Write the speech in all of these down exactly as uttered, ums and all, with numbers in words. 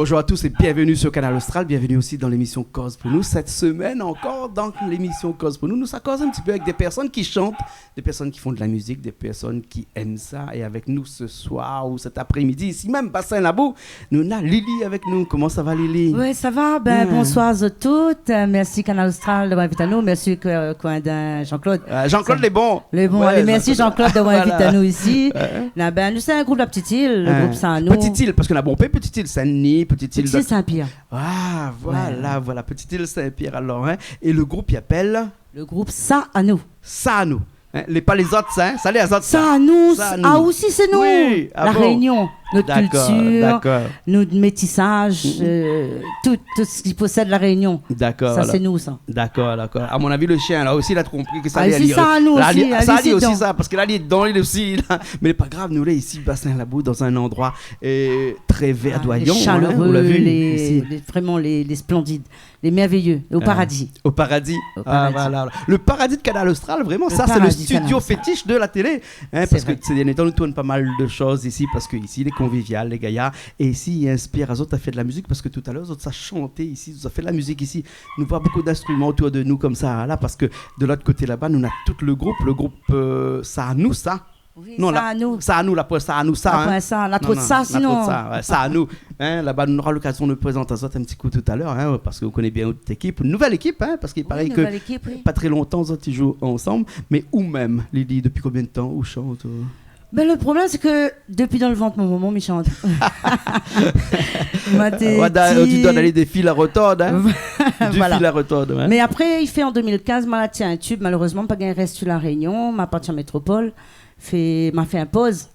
Bonjour à tous et bienvenue sur Kanal Austral. Bienvenue aussi dans l'émission Koz pou nou. Cette semaine encore, dans l'émission Koz pou nou, nou sa koz in ti pé avèk dé pèrsone ki shant, dé pèrsone ki fé la mizik, dé pèrsone ki èm sa. É avèk nou se soir ou cet après-midi, isi mèm, Bassin Labou, nou na Lili avèk nou. Koman sa va, Lili ? Oué, sa va. Bin, bonsoir a zot tout. Euh, mèrsi Kanal Austral d'avoir invit anou. Mèrsi, euh, Coindin Jean-Claude. Euh, Jean-Claude Lebon. Lebon, alé, mèrsi Jean-Claude d'avoir invit anou isi. Oué. Na, bin, nou sé in group la Petite Île, le group Sa Nou. Petite Île, parske na bonpé Petite Île, Saint-Denis, Petite Île Petite Île Saint-Pierre. Ah, voilà, voilà, Petite Île Saint-Pierre alor, hein. É le group i apèl ? Le group Sa Anou. Sa Anou. Hein, lé pa lézot sa, hein. Sa lé azot sa. Sa Anou, sa nou. Ah, osi sé nou. Oui, ah bon. La Réunion, nout kiltir, nout métisaz, euh, tout, tout sak i posèd La Réunion. Dakor. Sa sé nou sa. Dakor, dakor. A mon avi, le shien la osi la konpri ke sa lé ali, sa li osi, parske la li lé dedan li osi la. Mé lé pa grav, nou lé isi Bassin Labou, dan in landroi, euh, trè vèrdoyan, hein, ou la vu isi. Lé shaléré, lé, vréman, lé, lé splendid. Lé mèrvéyé, o paradi. O paradi. O paradi. Ah, voilà. Le paradi de Kanal Austral, vréman, sa sé le studio fétiche de la télé, hein, parske sé vré. Sé vré. Sé dèrnié tan nou tourn pa mal de shoz isi, parske isi lé konvivial, lé gayar, é isi i inspir azot a fé la mizik, parske talèr zot sa shanté isi, zot sa fé la mizik isi. Nou voi bonpé d'instriman otour de nou konmsa la, parske de lot koté laba nou na tout le group, le group, euh, Sa Anou sa. Oui, non, Sa Anou. Sa Anou, la poin Sa Anou sa, hein. La poin sa, la tro de sa, sinon. Non, non, la tro de sa, oué, Sa Anou. Hein, laba nou nora lokazion de prézant azot in ti kou talèr, hein, parske ou koné bien nout ékip, nouvèl ékip, hein, parske i paré ke pa trè lontan zot i zoué ansanm. Mé ou mèm, Lili, dopi konbien de tan ou shant, ou ? Bin, le problèm sé ke dopi dan le vant mon momon mi shant. Moin té ti. Voilà, ou té doi alé de fil a retord, hein. Voilà. De fil a retord, oué. Mé apré, i fé an deux mille quinze, ma la tir in tube, malérezman, pa gingn rès su La Réunion, ma parti an métropol. Fé, ma fé in poz.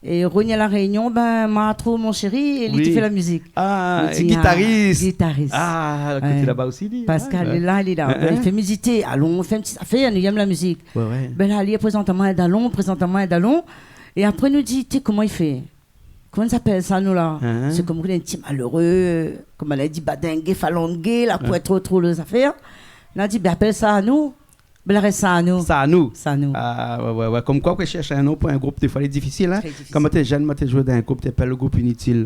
É revni La Réunion, bin, ma trouv mon shéri é li té fé la mizik. Ah, gitaris. Gitaris. Ah, koté laba osi li. Pascal, li lé la, li lé la. Bin, li fé mizik, alon fé in ti zafèr, nou èm la mizik. Oué, oué. Bin la, li prézant amoin in dalon, prézant amoin in dalon. É apré nou di, té, koman i fé ? Koman i apèl sa nou la ? Sé konm in ti maléré, konm la di, badingé, falangé, la poin tro, tro lé zafèr. La di, bin, apèl Sa Anou. Bin la rès Sa Anou. Sa Anou. Sa Anou. Ah, oué, oué, oué. Konm koi, ou shèrsh in non pou in group, défoi lé difisil, hein. Trè difisil. Kan moin té jenn, moin té zoué dan in group té apèl le group Initil.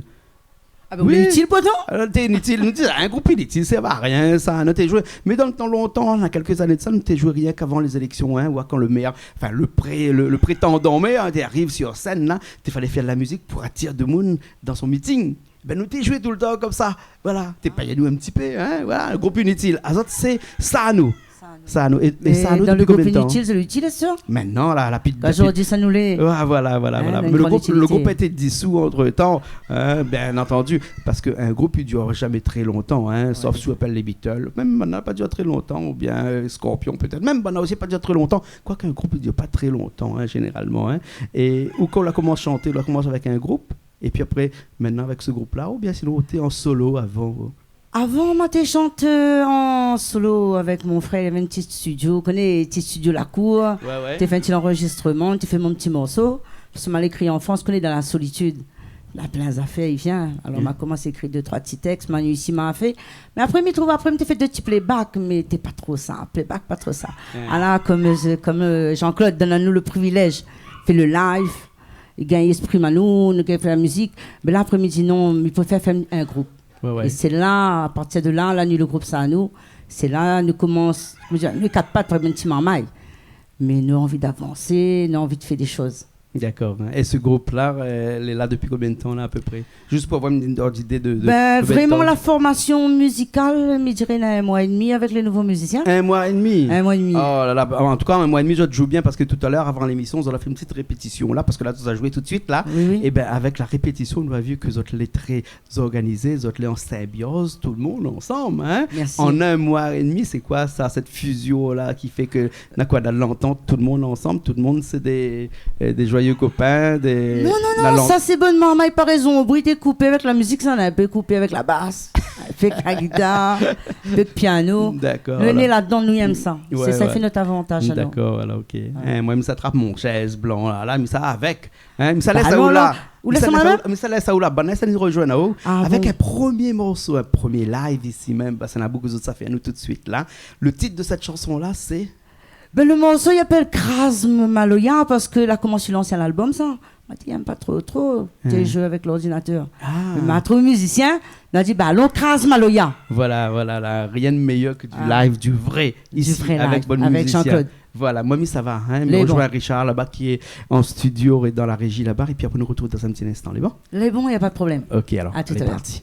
Ah bin, oui. Initil, pourtan. Euh, té initil, nou té di, in group initil, sa i sèrv a rien sa, nou té zoué. Mé dan le tan lontan, na kèlk zané de sa, nou té zoué rienk avan lé zéléksion, hein, ou kan le mèr, anfin, le pré-, le, le prétandan mèr, hein, té ariv su sèn la, té falé fé la mizik pou atir demoun dan son meeting. Bin, nou té zoué toultan konmsa. Voilà, té payé anou in ti pé, hein, voilà, le group Initil. Azot sé Sa Anou. Sa Anou. Sa Anou. É, é Sa Anou dopi konbien de tan ? Mé dan le group Initil, sé Initil, sé sa ? Mé non, la, la pi, la pi. Zordi sa nou lé. Oué, voilà, voilà, voilà. Mé le group, le group la été disou antretan, hein, bien antandu, parske in group i dir zamé trè lontan, hein, sof si ou apèl lé Beatles. Mèm banna la pa dir trè lontan, oubien, euh, Scorpions pétèt. Mèm banna osi la pa dir trè lontan. Koik'in group i dir pa trè lontan, hein, zénéralman, hein. É ou kan ou la komans shanté, ou la komans avèk in group, épi apré, mintnan avèk se group la, oubien sinon ou té an solo avan, ou ? Avan, moin té shant, euh, an solo avèk mon frèr, li lavé in ti studio, ou koné, ti studio lakour. Oué, oué. Té fé in ti anrezistreman, té fé mon ti morso. Parske moin la ékri an Frans, ou koné, dan la solitid. Na plin zafèr i vien. Alor, moin la komans ékri dé, troi ti tèks, moin isi, moin la fé. Mé apré, mi trouv, apré, mi té fé dé ti playback, mé té pa tro sa. Playback, pa tro sa. Ala, konm, euh, konm, euh, Jean-Claude i donn anou le privilèj, fé le live, i gingn ésprim anou, nou gingn fé la mizik. Mé la, apré, mi di non, mi préfèr fé in group. Oué, oué. É sé la, a partir de la, la ni le group Sa Anou, sé la nou komans, koman dir, nou lé kat pat, parèy in ti marmay. Mé nou anvi d'avansé, nou anvi de fé dé shoz. Dakor, hein. É se group la, euh, lé la dopi konbien de tan la, a pé pré ? Zis pou avoir in, in ord d'idé de, de, de tan. Bin, vréman, la formasion mizikal, mi diré, na in moi é demi avèk lé nouvo mizisien. In moi é demi ? In moi é demi. Oh la la, an tou ka, in moi é demi, zot i zoué bien, parske talèr, avan lémision, zot la fé in ti répétision la, parske la, zot la zoué tout suit la. Oui, oui. É bin, avèk la répétision, nou la vi ke zot lé trè zorganizé, zot lé an sinbioz, tout le moun ansanm, hein. Mèrsi. An in moi é demi, sé koi sa, sèt fizion la, ki fé ke na koi, na lantant, tout le moun ansanm, tout le moun sé dé, euh, dé joyeux copains, dé... Non, non, non, sa sé bann marmay, pa rézon. Bri té koupé avèk la mizik, sa, nou la in pé koupé avèk la bas, avèk la gitar, avèk piano. Dakor. Nou lé ladan, nou èm sa. Oué, sé sa i fé nout avantaz, alor. Dakor, alor, OK. Oué. Hein, moin, mi sa trap mon shèz blan la, la, mi sa avèk. Hein, mi sa lès aou la. Ou lès aou la ? Mi sa lès aou la. Banna sa ni rozoinn aou. Ah bon ? Avèk in promié morso, in promié live isi mèm, parske na bonpé zot sa fé anou tout suit la. Le tit de sèt shanson la, sé ? Bin, le morso i apèl Kraz Maloya parske la komans si lansien albom sa. Moin té yèm pa tro tro té zoué avèk lordinatèr. Ah. Mé ma trouv mizisien, la di, ba, alon kraz maloya. Voilà, voilà, la, rien de meilleur que du live, du vrai, ici, avec Jean-Claude. Voilà, moin mi sava, hein, mi rezoin Richard laba ki lé an studio é dan la réji laba, épi apré nou retrouv dan in ti linstan. Lé bon ? Lé bon, na pa de problèm. Ok, alor, alé, parti.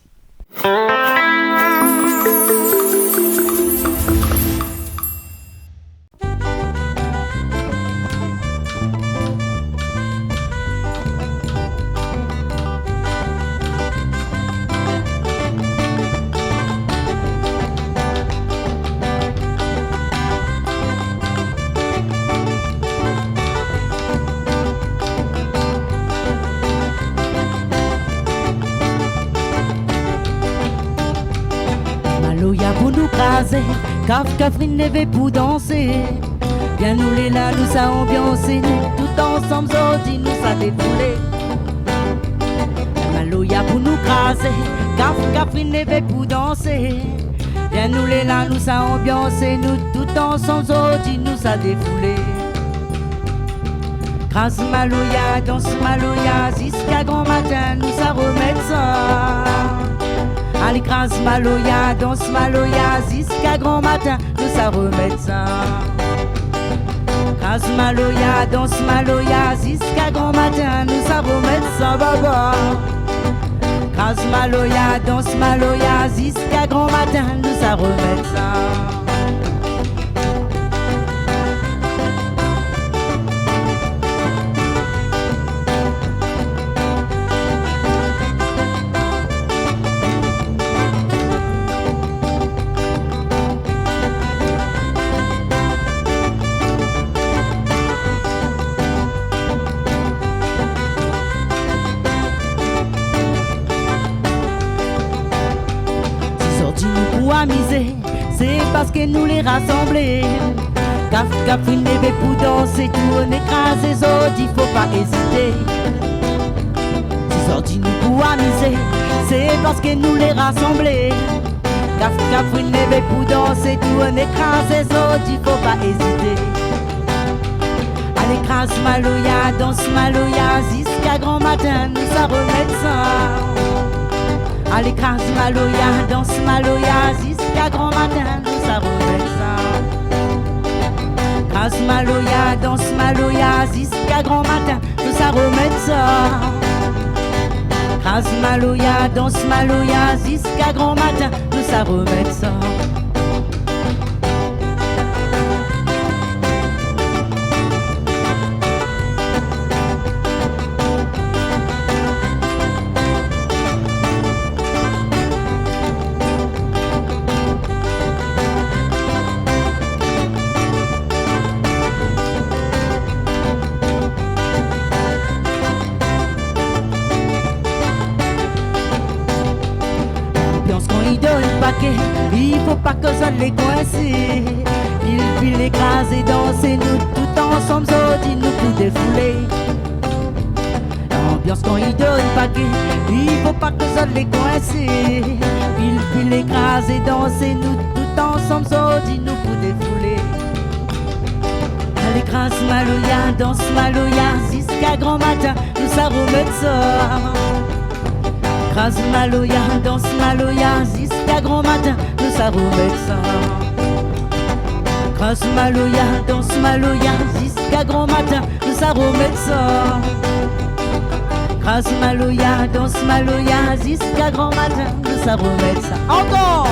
Maloya pou nou krazé, kaf kaf fine lévé pou dansé. Bien nou lé la, nou sa anbiansé, nou tout ansanm zordi nou sa défoulé. Maloya pou nou krazé, kaf kaf fine lévé pou dansé. Bien nou lé la, nou sa anbiansé, nou tout ansanm zordi nou sa défoulé. Kraz maloya, dans maloya, ziska gran matin nou sa romèt sa. Alé, kraz maloya, dans maloya, ziska gran matin nou sa romèt sa. Kraz maloya, dans maloya, ziska gran matin nou sa romèt sa, baba. Kraz maloya, dans maloya, ziska gran matin nou sa romèt sa. Si zordi nou pou amizé, sé parske nou lé rasanblé. Kaf kaf fine lévé pou dansé, tourné krazé, zordi fo pa ézité. Si zordi nou pou amizé, sé parske nou lé rasanblé. Kaf kaf fine lévé pou dansé, tourné krazé, zordi fo pa ézité. Alé, kraz maloya, dans maloya, ziska gran matin nou sa romèt sa. Alé, kraz maloya, dans maloya, ziska gran matin nou sa romèt sa. Kraz maloya, dans maloya, ziska gran matin nou sa romèt sa. Kraz maloya, dans maloya, ziska gran matin nou sa romèt sa. Lanbians kan i donn paké, i fo pa ke zot lé koinsé. Pil pil, ékrazé, dansé, nou tout ansanm, zordi nou pou défoulé. Lanbians kan i donn paké, i fo pa ke zot lé koinsé. Pil pil, ékrazé, dansé, nou tout ansanm, zordi nou pou défoulé. Alé, kraz maloya, dans maloya, ziska gran matin nou sa romèt sa. Kraz maloya, dans maloya, ziska gran matin nou sa romèt sa. Kraz maloya, dans maloya, ziska gran matin nou sa romèt sa. Kraz maloya, dans maloya, ziska gran matin nou sa romèt sa. Ankor!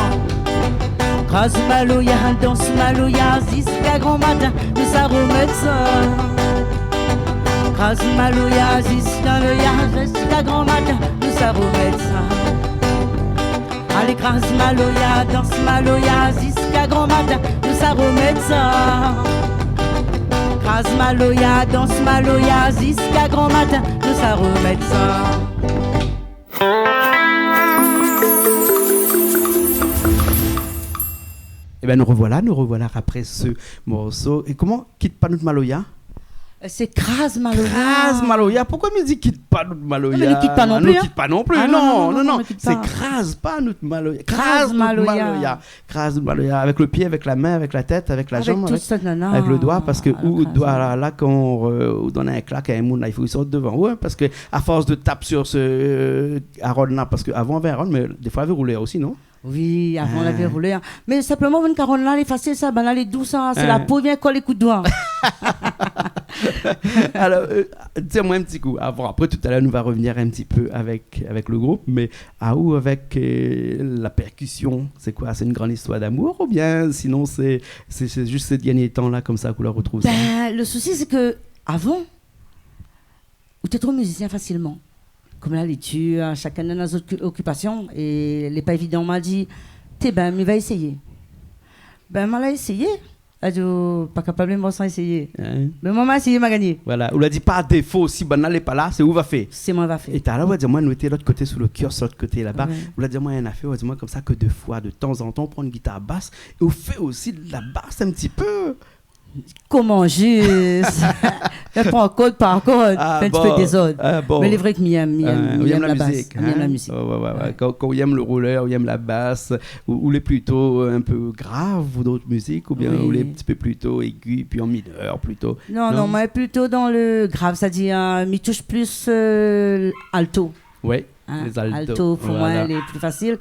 Kraz maloya, dans maloya, ziska gran matin nou sa romèt sa. Kraz maloya, ziska maloya, ziska gran matin nou sa romèt sa. Alé, kraz maloya, dans maloya, ziska gran matin nou sa romèt sa. Kraz maloya, dans maloya, ziska gran matin nou sa romèt sa. Ében, nou revoila, nou revoila apré se morso. É koman, kit pa nout maloya ? Sé Kraz Maloya. Kraz Maloya. Poukoué mi di kit pa nout maloya ? Non, mé nou kit pa non pli, hin. Ah, non, non, non, non, non, nou kit pa. Sé kraz pa nout maloya. Kraz nout maloya. Kraz maloya. Kraz nout maloya. Avèk lo pié, avèk la min, avèk la tèt, avèk la janm, avèk, avèk lo doi, parske ou, ou doi la, la, kan ou, eu, ou donn in klak a in moun la, i fo i sort dovan ou, hin, parske a fors de tap sur se, eu, arod la, parske avan navé arod, mé défoi navé roulèr osi, non ? Oui, avan navé roulèr. Mé sinploman, bann arod la, lé fasil sa, bann la lé dou sa, sé la po i vien kol lé kout doi. Alor, eu, di amoin in ti kou, avan, apré, talèr, nou va revenir in ti pé avèk, avèk lo group, mé aou, avèk, eu, la pèrkision, sé koi ? Sé in gran istoir d'amour oubien sinon sé, sé, sé zis sé dernié tan la, konmsa, k'ou la retrouv sa ? Bin, lo sousi, sé ke avan, ou té trouv mizisien fasilman. Konm la, lé dir, shakinn néna zot oku-, okipasion, é lé pa évidan. Ma di, té bin, mi va éséyé. Bin, ma la éséyé. La di, oh, pa kapab, mé bon, san éséyé. Hin ? Mé moin, ma éséyé, ma gagné. Voilà. Ou la di, par défo, si bann la lé pa la, sé ou va fé. Sé moin va fé. É talèr, ou la di amoin, nou té lot koté, sou lo kios, lot koté laba. Ouais. Ou la di amoin in nafèr, ou la di amoin konmsa ke défoi, de tan zan tan, ou pran in gitar bas, é ou fé osi de la bas in ti pé. Koman zis ? Mi pran kord par kord, fé in ti pé dézord. Ah bon. Mé lé vré ke mi yèm, mi yèm, mi yèm la bas, mi yèm la mizik. Ah, ou yèm la mizik, hin ? Ouais, ouais, ouais. Kan, kan ou yèm lo roulèr, ou yèm la bas, ou, ou lé plito in pé grav ou dot mizik, oubien ou lé in ti pé plito égi, pi an minèr plito ? Non, non, moin plito dan lo grav, sétadir, eu, mi toush plis, eu, alto. Ouais, lé alto, pou moin, lé pli fasil.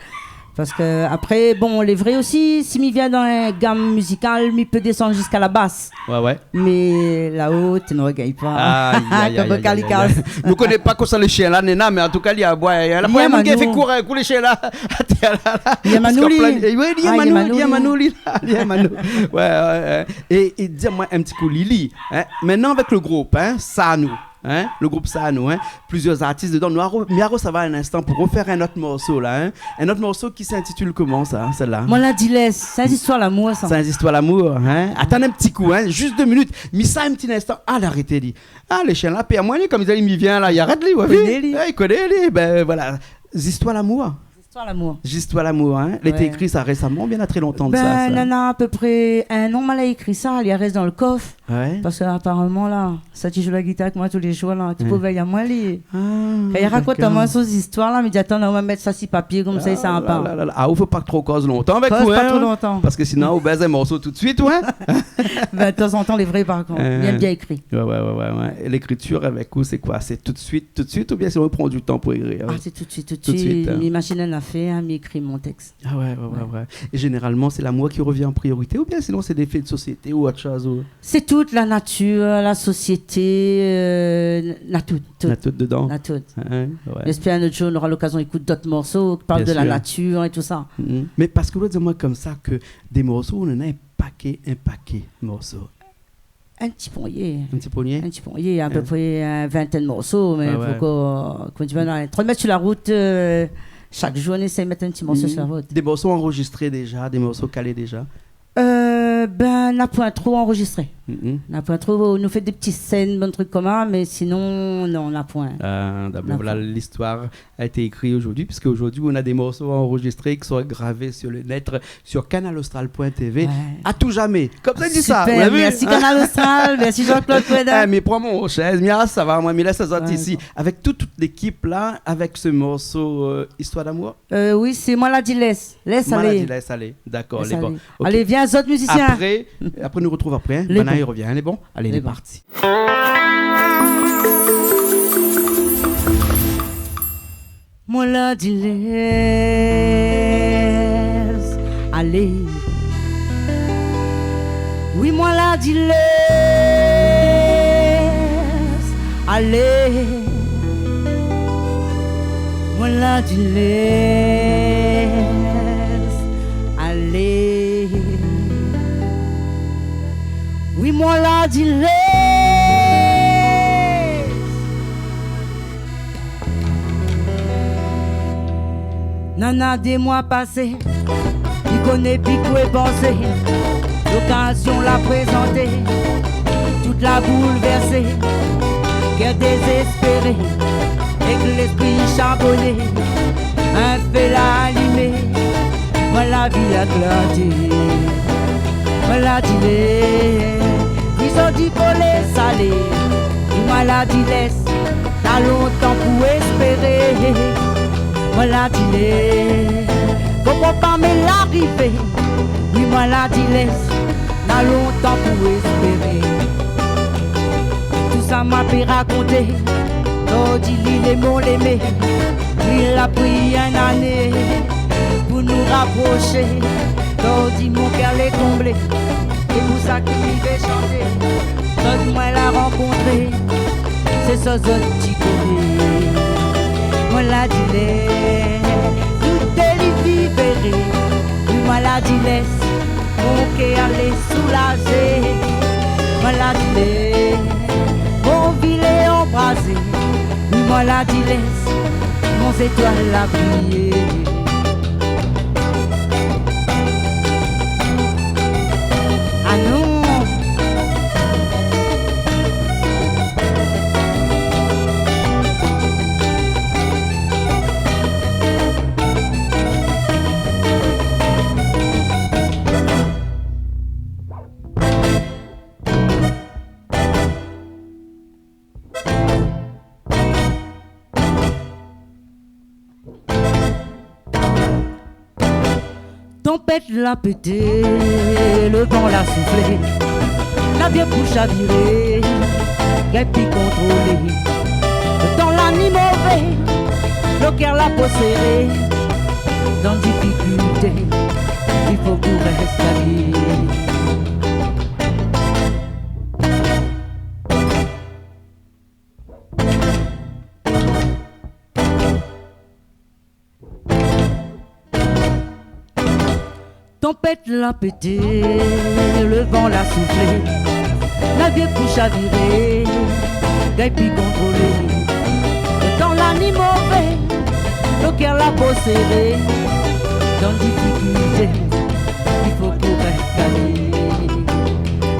Parske apré, bon, lé vré osi, si mi vien dan in gam mizikal, mi pé désann ziska la bas. Ouais, ouais. Mé la-o, té nou gingn pa. Ay, ay, ay. Konm kalikas. Nou koné pa kosa lo shien la néna, mé antouka, li aboi. Li yèm anou. Fé kour, kour lo shien la. Atèr la, la. Li yèm anou, li. Parske plan, é oui, li yèm anou, li yèm anou, li la, li yèm anou. Ouais, ouais, ouais. É, é di amoin in ti kou, Lili, hin, mintnan avèk lo group, hin, Sanou. Hin, lo group Sanou, hin, plizièr artis dedan. Nou arou-, mi arou sava in instan pou refèr in ot morso la, hin. In ot morso ki s'intitil koman sa, sèl-la ? Moin la di lès, sé in zistoir lamour sa. Sé in zistoir lamour, hin. Atann in ti kou, hin, zis dé minit. Mi sa in ti instan. Ah, la arété, li. Ah, lo shien la, pé amoin, li, konm li di, mi vien la, li arèt, li, ouais, li koné, li. Bin, voilà. Zistoir lamour. Zistoir lamour. Zistoir lamour, hin. Ou la ékri sa résaman, oubien na tré lontan de sa ? Bin, sa néna apépré in an, ma la ékri sa, li rès dan lo kof. Ouais. Parske aparaman la, sa té i zoué la gitar avèk moin tou lé zour la, té i pé vèy amoin, li. Ah, dakor. Kan li rakont amoin son zistoir la, mi di, atann, nou va mèt sa si papié, konmsa, sa i sava. Ah, la, la, la. Ah, ou fo pa tro koz lontan avèk ou, hin. Koz pa tro lontan. Parske sinon, ou bèz in morso tout suit, ou, hin. Bin, tazantan, lé vré, par kont. Mi yèm bien ékri. Ouais, ouais, ouais, ouais, ouais. É lékritir avèk ou, sé koi ? Sé tout suit, tout suit, oubien sé ou pran du tan pou ékrir ? Ah, sé tout suit, tout suit, hin. Mi imazine in nafèr, mi ékri mon tèks. Ah ouais, ouais, ouais, ouais. É zénéralman, sé lamour ki revien an priorité oubien sinon sé dé fé de sosiété ou ot shoz ou ? Sé tout, la natir, la sosiété, eu, na tout, tout. Na tout dedan. Na tout. Hin, ouais. J'espère un autre jour, on aura l'occasion d'écouter d'autres morceaux qui parlent de la nature et tout ça. Bien sûr. Mhm. Mé parske ou la di amoin konmsa ke dé morso, ou néna in paké, in paké morso. In ti ponyé. In ti ponyé ? In ti ponyé, apépré in vintèn morso, mé pokor, koman di, bin, tro mèt su la rout, eu, shak zour, nou éséy mèt in ti morso su la rout. Dé morso anrozistré déza, dé morso kalé déza ? Eu, bin, na poin tro anrozistré. Na poin tro, nou fé dé ti sèn, bann trik konmsa, mé sinon, non, na poin. Ah, dakor, voilà, listoir a été ékri zordi, puisque zordi, nou na dé morso anrozistré ki sra gravé su le nèt, sur canal austral point T V, ouais, à tout jamais. Konmsa i di sa, ou la vi ? Super, mèrsi Canal Austral, mèrsi Jean-Claude Coindin. Ah, mi pran mon shèz, mi, ah, sava, moin, mi lès azot isi. Ouais, bon. Avèk tout, tout lékip la, avèk se morso, eu, Histoire d'amour. Eu, oui, sé Moin la di lès. Lès alé. Moin la di lès alé. Dakor, lé bon. Lès alé. OK. Alé, vien, zot mizisien. Apré, apré, nou retrouv apré, hin. Lé bon. Banna i revien, lé bon. Alé, lé bon. Lé parti. Moin la di lès alé. Oui, moin la di lès alé. Moin la di lès alé. Oui, moin la di lès. Nana dé moi pasé, li koné pi koué pansé. Lokazion la prézanté, tout la boulvèrsé, kèr dézéspéré, èk léspri shaboné, in fé la alimé, moin la vi la klarté. Moin la di lès, wi, zot i di fo lès alé. La di lès, na lontan pou éspéré. Moin la di lès, konpran pa mé larivé. Oui, moin la di lès, na lontan pou éspéré. Tousa ma pé rakonté, tor di li lé mon lémé. Li la pri in ané pou nou raprosé. Tor di mon kèr lé konblé. É pou sa ki mi vé shanté, tor di moin la rankontré, sé sa zot i koné. Moin la di lès, tout li vivéré. Moin la di lès, mon kèr lé soulazé. Moin la di lès, mon vi lé anbrazé. Moin la di lès, mon zétoil la briyé. Ah non. Tonpèt la pété, lo van la souflé, la vi pou shaviré, gingn pi kontrolé. Lo tan la ni mové, lo kèr la po séré, dan difikilté, i fo pou rès abié. Tonpèt la pété, lo van la souflé, la vi pou shaviré, gingn pi kontrolé. Lo tan la ni mové, lo kèr la po séré, dan difikilté, i fo pou rès abié.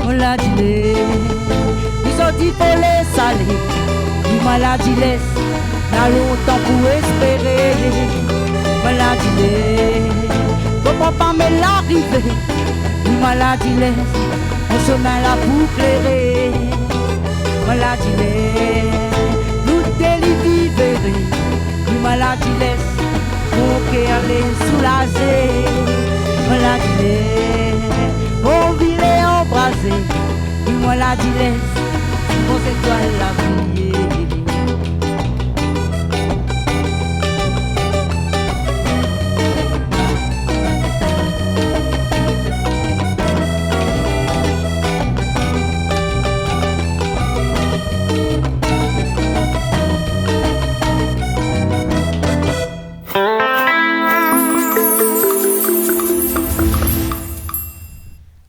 Moin la di lès, mi sort i fo lès alé. Moin la di lès, na lontan pou éspéré. Moin la di lès, konpran pa mé larivé. Moin la di lès, mon shomin la pou kléré. Moin la di lès, tout li vivéré. Moin la di lès, mon kèr lé soulazé. Moin la di lès, mon vi lé anbrazé. Moin la di lès, mon zétoil la briyé.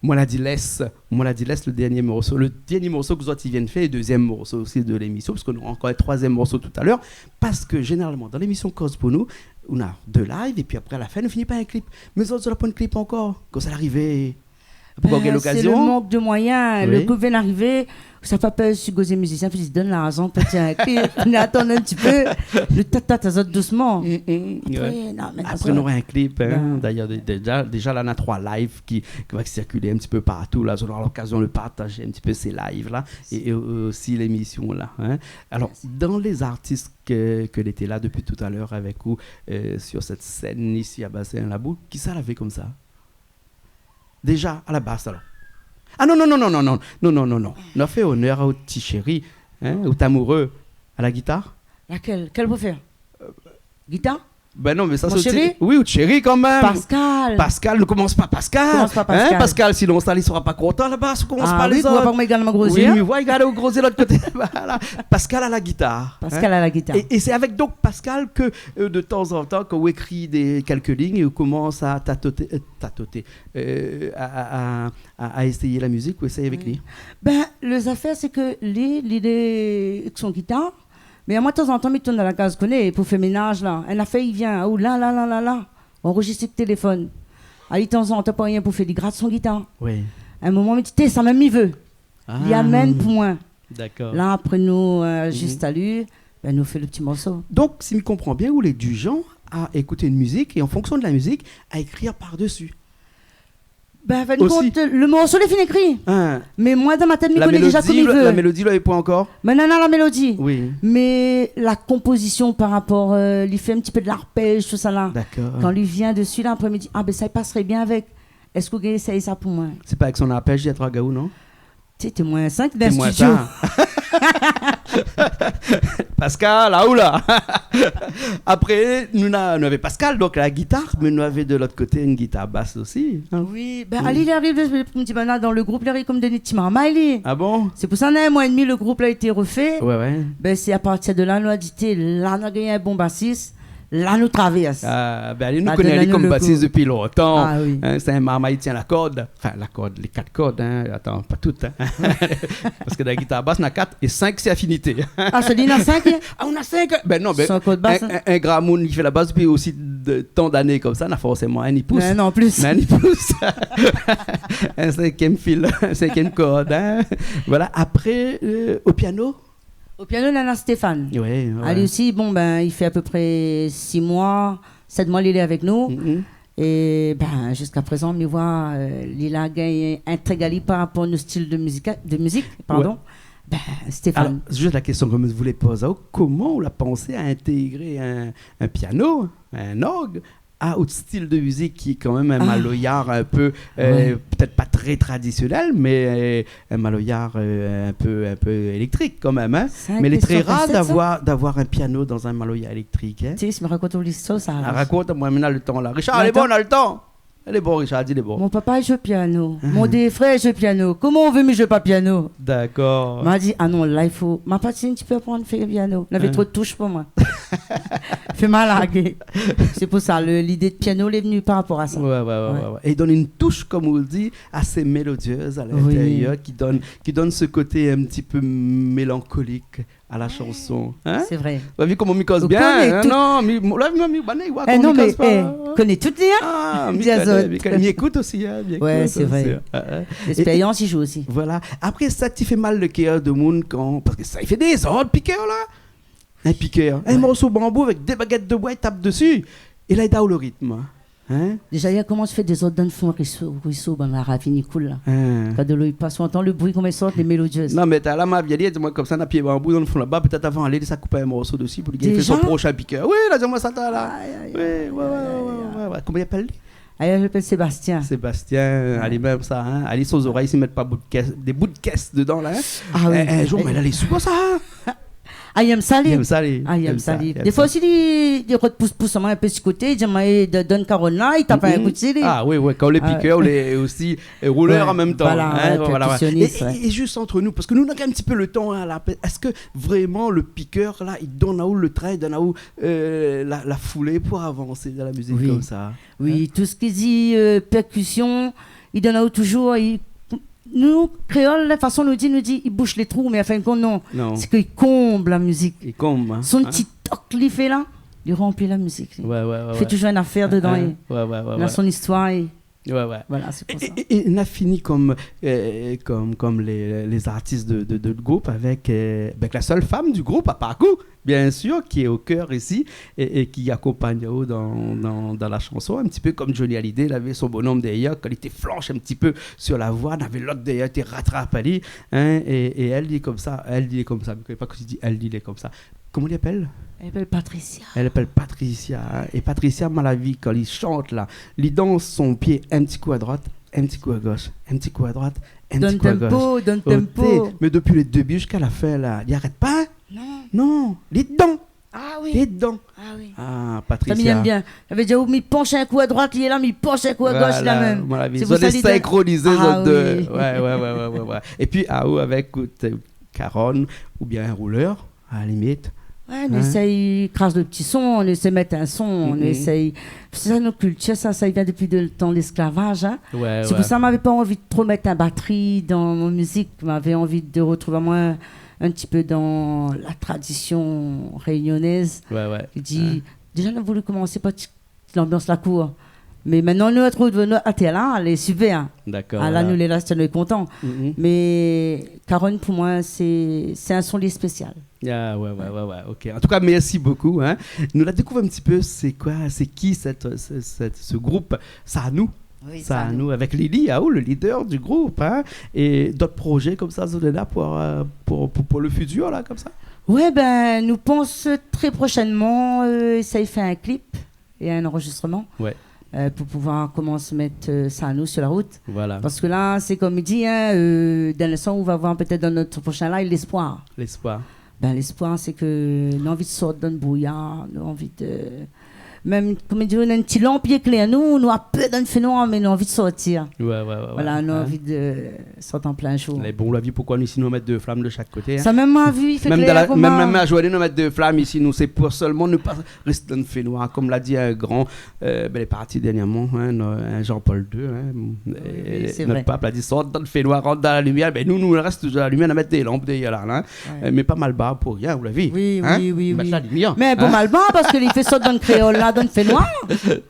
Moin la di lès, moin la di lès, lo dernié morso, lo dernié morso ke zot i vien fé, é dezièm morso osi de lémision, parske nou nora ankor in troizièm morso talèr, parske zénéralman dan lémision Koz pou nou, nou na dé live, épi apré a la fin nou fini par in klip. Mé zot, zot la poin klip ankor, kan sa la arivé? Poukoi, gingn lokazion? Bin, sé lo mank de moiyin. Oui. Lo kou vien arivé, sa pa pèz si gozé mizisien, fé di donn larzan, pétèt in klip. Nou atann in ti pé. Nou tat, tat azot dousman. Mm, mm. Apré, ouais, non, mé apré, nou nora in klip, hein. Bin. Dayèr, dé-, déza, déza la, na troi live ki, ki va sirkilé in ti pé partou la. Zot nora lokazion de partazé in ti pé sé live la é, é osi lémision la, hein. Alor, dan lé zartis ke, ke lété la dopi talèr avèk ou, euh, sur sèt sèn isi a Basin Labou, kisa lavé konmsa? Déza, a la bas, alor. Ah non, non, non. Nou fé onèr a out ti shéri, hein, out amouré, a la gitar. Lakèl? Kèl pou fé? Gitar? Bin non, mé sa, sé out shéri. Mon shéri? Oui, out shéri kanmèm. Pascal. Pascal, nou komans par Pascal. Komans par Pascal. Hein, Pascal, sinon sa, li sra pa kontan laba, si ou komans par lézot. Ah oui, ou oi pa koman li gard mon gro zié, hein. Oui, mi oi li gard out gro zié lot koté. Voilà. Pascal a la gitar, hein. Pascal a la gitar. É, é sé avèk donk Pascal ke, euh, de tan zan tan, kan ou ékri dé, kèlk lign é ou komans a tatoté, euh, tatoté, euh, a, a, a, a, a éséyé la mizik, ou éséy avèk li? Oui. Bin, lo zafèr, sé ke li, li lé, èk son gitar, mé amoin, tanzantan, mi tourn dan la kaz, koné, pou fé ménaz, la. In afèr i vien, ou la, la, la, la, la. Anrozistr èk téléfone. Ali, tanzantan, pa rien pou fé, li grat son gitar. Oui. In moman, mi di, té, sa mèm mi vé. Ah. Li amenn pou moin. Dakor. La, apré nou, euh, zis ali, bin, nou fé lo ti morso. Donk, si mi konpran bien, ou lé du genre a ékout in mizik é, an fonksion de la mizik, a ékri par desi. Ben, an fin de kont, le morso lé fine ékri. Mé moin, dan mon tèt, mi koné déza koman i vé. La mélodi, la, lé poin ankor ? Mé non, non, la mélodi. Mé la konpozision par rapor, euh, li fé in ti pé de larpèj, tousala. Kan li vien desi la, apré, mi di, ah ben, sa i pasré bien avèk. Èske ou gingn éséy sa pou moin ? Sé pa avèk son larpèj, li atrap gaou, non ? Té, té moin sink dan studio. Pascal, aou la. Apré, nou na, nou navé Pascal, donk la gitar, mé nou navé de lot koté in gitar bas osi, hein. Oui, ben, ali, li ariv, pou mi di, ben, la, dan le group, li ariv konm done ti marmay, li. Ah bon ? Sé pou sa, an in moi é demi, le group la été refé. Ben, sé a partir de la, nou la di, té, la, nou la gingn in bon basis. La nou travèrs. Ah, ben, ali, nou koné ali konm basis dopi lontan. Ah oui. Hein, sé in marmay i tien la kord. Anfin, la kord, lé kat kord, hein. Atann, pa tout, hein. Parske dan la gitar bas, na kat é sink, sé afinité. Ah, sé li, na sink, hein ? Ah, ou na sink ? Ben non, ben, in, in gramoun i fé la bas dopi osi de, tan d'ané konmsa, na forséman inn i pous. Non, non, plis. Inn i pous. In sinkièm fil, in sinkièm kord, hein. Voilà. Apré, euh, o piano ? O piano, nana Stéphane. Oui, oui. Ali osi, bon, ben, i fé a pé pré sis moi, sèt moi li lé avèk nou. É ben, ziska prézan, mi voi, euh, li la gingn intégré ali par rapor a nout stil de mizika-, de mizik, pardon. Ben, Stéphane. Alor, zis la késtion ke mi voulé poz aou, koman ou la pansé a intégré in, in piano, in org, a out stil de mizik ki lé kan mèm in maloya in pé, euh, pétèt pa trè tradisionèl, mé, euh, in maloya, euh, in pé, in pé éléktrik kan mèm, hein. Mé lé trè rar d'avoir, d'avoir in piano dan in maloya éléktrik, hein. Ti, mi rakont aou listoir sa. Ah, rakont amoin, mi na le tan la. Richard, lé bon, na le tan. Lé bon, Richard, di lé bon. Mon papa i zoué piano. Mon dé frèr i zoué piano. Koman ou vé mi zoué pa piano ? Dakor. Ma di, ah non, la, i fo, ma parti in ti pé aprann fé piano. Navé tro de toush pou moin. Fé ma largé. Sé pou sa, le, lidé de piano, lé vni par rapor a sa. Ouais, ouais, ouais, ouais. É i donn in toush, konm ou di, asé mélodièz a lintérièr, ki donn, ki donn se koté in ti pé mélankolik a la shanson. Hein ? Sé vré. Ou la vi koman mi koz bien, hein ? Non, mi, la, mi, mi, bann i voi koman mi koz pa. Ou koné tout, hein ? Ah, mi koné, mi koné. Mi ékout osi, hein, mi ékout osi, hein. Ouais, sé vré. L'expérience i zoué osi. Voilà. Apré sa, ti fé mal le kèr de moun kan, parske sa i fé dézord, pikèr la. In pikèr, in morso banbou avèk dé bagèt de boi, i tap desi. É la, i done le ritm. Hein ? Déza, li la komans fé dézord dan le fon, ruisseau, ruisseau, ben, la ravine i koul la. Kan dolo i pas, ou antann le bri koman i sort, lé mélodièz. Non, mé talèr la, ma vi ali la di amoin konmsa, na pié banbou dan le fon laba, pétèt avan alé, sa koup in morso desi pou li gingn fé son proshin pikèr. Oui, la di amoin sa talèr la. Aïe, aïe, aïe, aïe. Koman i apèl li ? Ah, i apèl Sébastien. Sébastien, ali mèm sa, hein. Ali, son zorèy, si mèt pa bout de kès, dé bout de kès dedan la, hein. Ah oui. In, in zour, mé la, lé sour sa, hein. Ah, i èm sa, li. I èm sa, li. Ah, i èm sa, li. Défoi osi, li, li rod pous, pous amoin in pé si koté, li di amoin, eh, do-, donn Carole la, li tap in kou dsi, li. Ah oui, ouais, kan ou lé pikèr, ou lé osi, euh, roulèr an mèm tan, hein, voilà, ouais. Perkusionis, ouais. É, é, é zis ant nou, parske nou, nou na in ti pé le tan, hein, la, èske vréman le pikèr la, i donn aou le trin, i donn aou, euh, la, la foulé pou avansé dan la mizik konmsa ? Oui, tout sak i di, euh, perkusion, i donn aou touzour, i, nou, kréol, la fason nou di, nou di, i boush lé trou, mé an fin de kont, non. Non. Sé ke i konb la mizik. I konb, hein. Son ti tok li fé la, li ranpli la mizik, li. Ouais, ouais, ouais. Li fé touzour in afèr dedan, li na son istoir, li. Ouais, ouais. Voilà, sé pou sa. É, é, é nou la fini konm, euh, konm, konm lé, lé zartis de, de, de group avèk, euh, avèk la sèl fanm du group, a part ou, bien sir, ki lé o kèr isi é, é ki akonpagn aou dan, dan, dan la shanson, in ti pé konm Johnny Hallyday, lavé son bonom dèrièr, kan li té flansh in ti pé sur la voi, navé lot dèrièr té ratrap ali, hein, é, é èl, li lé konmsa, èl, li lé konmsa, mi koné pa kosa i di, èl, li lé konmsa. Koman li apèl ? Èl i apèl Patricia. Èl i apèl Patricia, hein. É Patricia, ma la vi, kan li shant la, li dans son pié, in ti kou a droit, in ti kou a gosh, in ti kou a droit, in ti kou a gosh. Donn tempo, donn tempo. Té, mé dopi le débi ziska la fin la, li arèt pa, hein ? Non. Non, li lé dedan. Ah oui. Li lé dedan. Ah oui. Ah, Patricia. Sa mi èm bien. Sa vé dir, ou mi pansh in kou a droit, li lé la, mi pansh in kou a gosh, la mèm. Voilà, voilà. Sé pou sa, zot lé sinkronizé, zot dé. Ah oui. Ouais, ouais, ouais. É pi, ah, ou avèk, euh, Carole, oubien in roulèr, a la limit. Ouais, nou éséy kraz le ti son, nou éséy mèt in son, nou éséy. Sé sa, nout kiltir, sa, sa i vien dopi de, le tan de lésklavaj, hein. Ouais, ouais. Sé pou sa, mavé pa anvi de tro mèt in batri dan mon mizik. Mavé anvi de rotrouv amoin in ti pé dan la tradision rényonèz. Ouais, ouais. Ki di, déza, nou la voulu komansé par ti lanbians la kour. Mé mintnan, nou la trouv, nou, atèr la, lé sipèr. Dakor, voilà. Ah, la, nou lé la, sé nou lé kontan. Mé Carole, pou moin, sé, sé in son lé spésial. Ah, ouais, ouais, ouais, ouais, ok. An tou ka, mèrsi bokou, hein. Nou la dékouv in ti pé, sé koi, sé ki sèt, sèt, sèt, se group, Sa nou. Oui, Sanou. Sanou, avèk Lili, ah, ou, le leader du groupe, hein, é d'ot projé konmsa, zot lé la pou, euh, pou, pou, pou le futur, la, konmsa ? Ouais, ben, nou pans trè proshènman, euh, éséy fé in clip é in anrozistreman, ouais, euh, pou pouvoir komans mèt, euh, Sanou sur la route. Voilà. Parske la, sé konm i di, hein, euh, dan le sans, ou va voir pétèt dan nout proshin live, Lespoir. Lespoir. Ben, Lespoir, sé ke nou anvi de sort dan le brouyar, nou anvi de, mèm, konm i di, nou néna in ti lanp i éklèr anou, nou la pèr dan le fénoir, mé nou anvi de sortir. Ouais, ouais, ouais, ouais. Voilà, nou anvi de sort an plin jour. Mé bon, la vi, poukoi nou, isi, nou mèt dé flam de shak koté, hein ? Sa mèm la vi, i fé klèr koman. Mèm dan la, mèm, mèm la zourné, nou mèt dé flam isi, nou, sé pou sèlman nou pa rès dan le fénoir, konm la di in gran, euh, ben, lé parti dèrnièrman, hein, no-, in Jean-Paul deux, hein, oui, oui, sé vré. Nout pap la di, sort dan le fénoir, rant dan la limièr. Ben, nou, nou rès toujour dan la limièr, nou mèt dé lanp dèrièr la, hein. Ouais. Euh, mé pa Malbar pou rien, ou la vi. Oui, hein ? Oui, oui, oui. Mèt la limièr, hein ? Mé bon, Malbar, parske li fé sort dan le kréol la, dan le fénoir.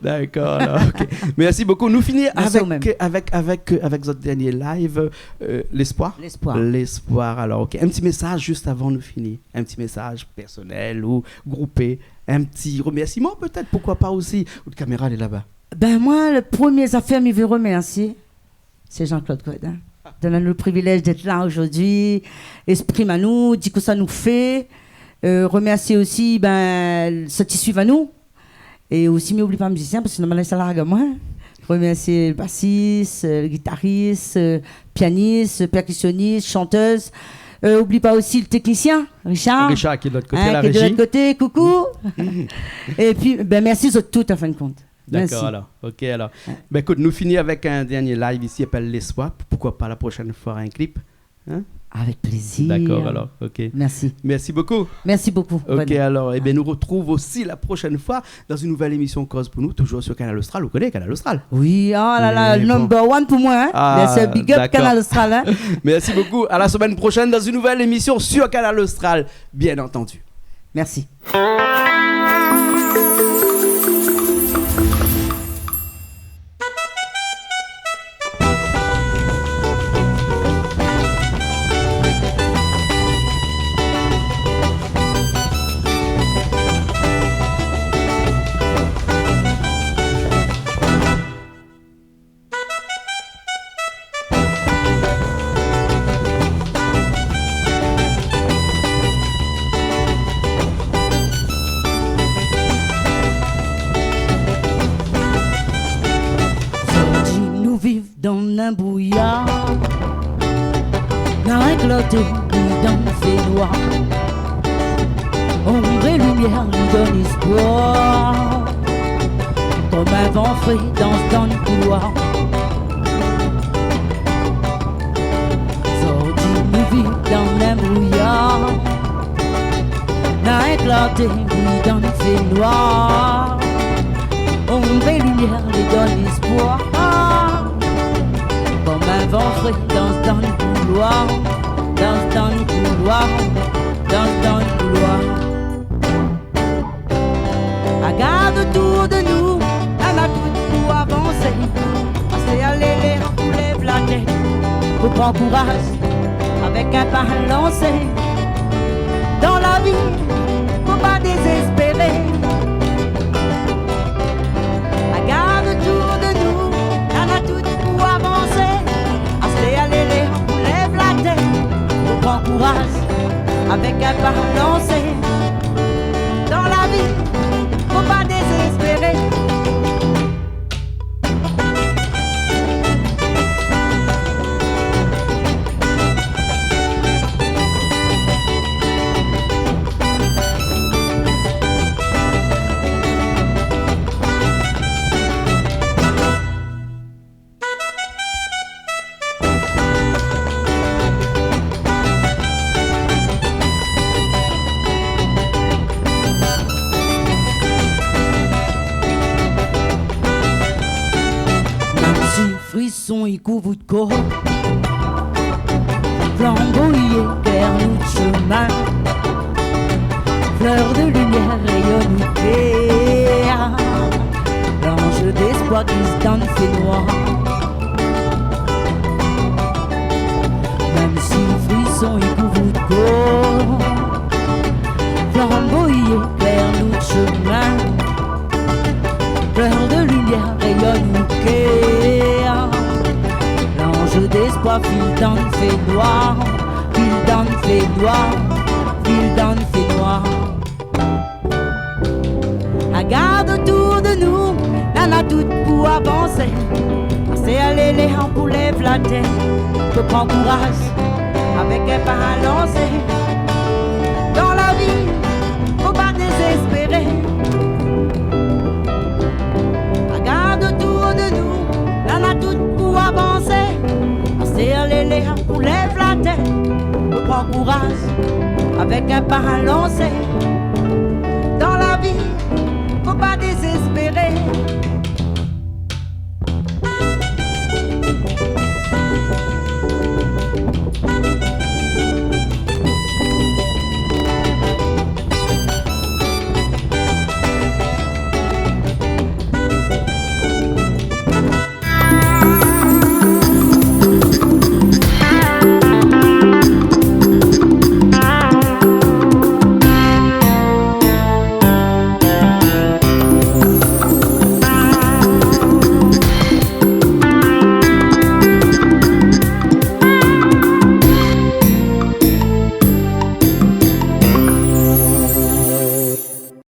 Dakor, alor, ok. Mèrsi bokou. Nou fini avèk, avèk, avèk, euh, avèk zot dèrnié live, euh, Lespoir. Lespoir. Lespoir, alor, ok. In ti mésaz zis avan nou fini. In ti mésaz pèrsonèl ou groupé, in ti remèrsiman pétèt, poukoi pa osi. Out kaméra, lé laba. Ben, moin, le promié zafèr mi vé remèrsié, sé Jean-Claude Godin. Donn anou le privilèz d'èt la zordi, èksprim anou, di kosa nou fé. Euh, remèrsié osi, ben, sak i suiv anou. É osi, mi oubli pa mizisien, parske sinon, banna sa larg amoin. Remèrsié le basis, euh, le gitaris, euh, pianis, pèrkisionis, shantèz. Euh, oubli pa osi le teknisien, Richard. Richard, ki lé de lot koté, hein, la réji. Ki lé de lot koté, koukou. É pi, ben, mèrsi zot tout, an fin de kont. Mèrsi. Dakor, alor. Ok, alor. Ouais. Ben, ékout, nou fini avèk in dèrnié live isi, i apèl Lespoir. Poukoi pa la proshèn foi in clip ? Hein ? Avèk plézir. Dakor, alor, ok. Mèrsi. Mèrsi bokou. Mèrsi bokou, René. Ok, alor, é ben, nou artrouv osi la proshèn foi dan in nouvèl émision Koz pou nou, toujour sur Kanal Austral. Ou koné Kanal Austral ? Oui, ah la la, number one pou moin, hein. Mé bon. Ah, dakor. Bien sûr, big up Kanal Austral, hein. Mèrsi bokou. À la semaine prochaine dans une nouvelle émission sur Kanal Austral, bien entendu. Mèrsi. Zordi nou viv dan in brouyar, na in klarté i dan fénoir. Onm é limièr i donn éspoir, konm in van fré i dans dan kouloir. Zordi nou viv dan in brouyar, na in klarté i dan fénoir. Onm é limièr i donn éspoir, konm in van fré i dans dan kouloir, dans dan kouloir, dans dan kouloir. Agard otour de nou, néna tout pou avansé. Pasé alé, lèv la tèt, fo pran kouraz, avèk in pa lansé. Dan la vi, fo pa dézéspéré. Agard otour de nou, néna tout pou avansé. Asté alé, lèv la tèt, fo pran kouraz, avèk in pa lansé. Dan la vi, fo pa dézéspéré. Mèm si frison i kouv out kor, flanbo i éklèr nout shomin. Flèr de limièr réyone out kèr, lanz d'éspoir i glis dan fénoir. Mèm si frison i kouv out kor, flanbo i éklèr nout shomin. Flèr de limièr réyone out kèr. Fil dan fé noir, fil dan fé noir, fil dan fé noir. Agard otour de nou, nana tout pou avansé. Asèr lé léhan pou lèv la tèt. Fo pran kouraz avèk in pa lansé. Dan la vi, fo pa dézéspéré. Agard otour de nou, nana tout pou avansé. Asèr lé léhan pou lèv la tèt. Fo pran kouraz avèk in pa lansé. Dan la vi, fo pa dézéspéré.